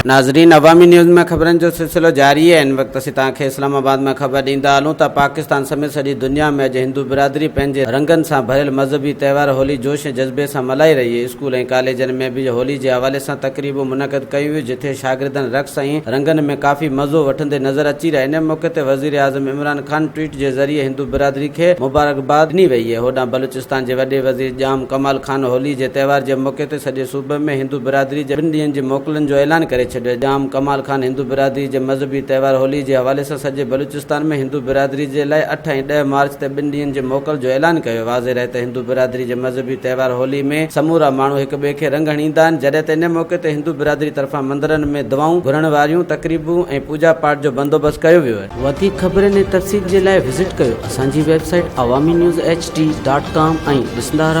ناظرين عوامي نيوز ۾ خبرن جو سلسلو جاري آهي هن وقت اسين توهان کي اسلام آباد مان خبر ڏيندا هلون ته پاڪستان سميت سڄي دنيا ۾ اڄ هندو برادري پنهنجي رنگن سان ڀريل مذهبي تهوار هولي جوش ۽ جذبي سان ملهائي رهي آهي اسڪول ۽ ڪاليجن ۾ به هولي جي حوالي سان تقريبون منعقد ڪيون ويون جتي شاگردن رقص ۽ رنگن ۾ ڪافي مزو وٺندي نظر اچي رهيا ان موقعي تي وزيراعظم عمران خان ٽوئيٽ جي ذريعي هندو برادري کي مبارڪباد ڏني وئي آهي هوڏانهن بلوچستان جي وڏي وزير ڄام ڪمال خان هولي جي تهوار جي موقعي تي سڄي صوبي ۾ هندو برادري جي ٻن ڏينهن جي موڪلن جو اعلان ڪري ڇڏيو. ڄام ڪمال خان هندو برادري جي مذهبي تهوار هولي جي حوالي سان سڄي بلوچستان ۾ هندو برادري جي لاء اٺ ۽ ڏهه مارچ تي ٻن ڏينهن جي موڪل جو اعلان ڪيو. واضح رهي ته هندو برادري جي مذهبي تهوار هولي ۾ سمورا ماڻهو هڪ ٻئي کي رنگ هڻيندا آهن جڏهن ته ان موقعي تي هندو برادري طرفان مندرن ۾ دعائون گهرڻ واريون تقريبون ۽ پوڄا پاٺ جو بندوبست ڪيو ويو آهي. وڌيڪ خبرن ۽ تفصيل جي لاء وزٽ ڪيو اسان جي website Awami news H D dot com ۽ ڏسندا رهو.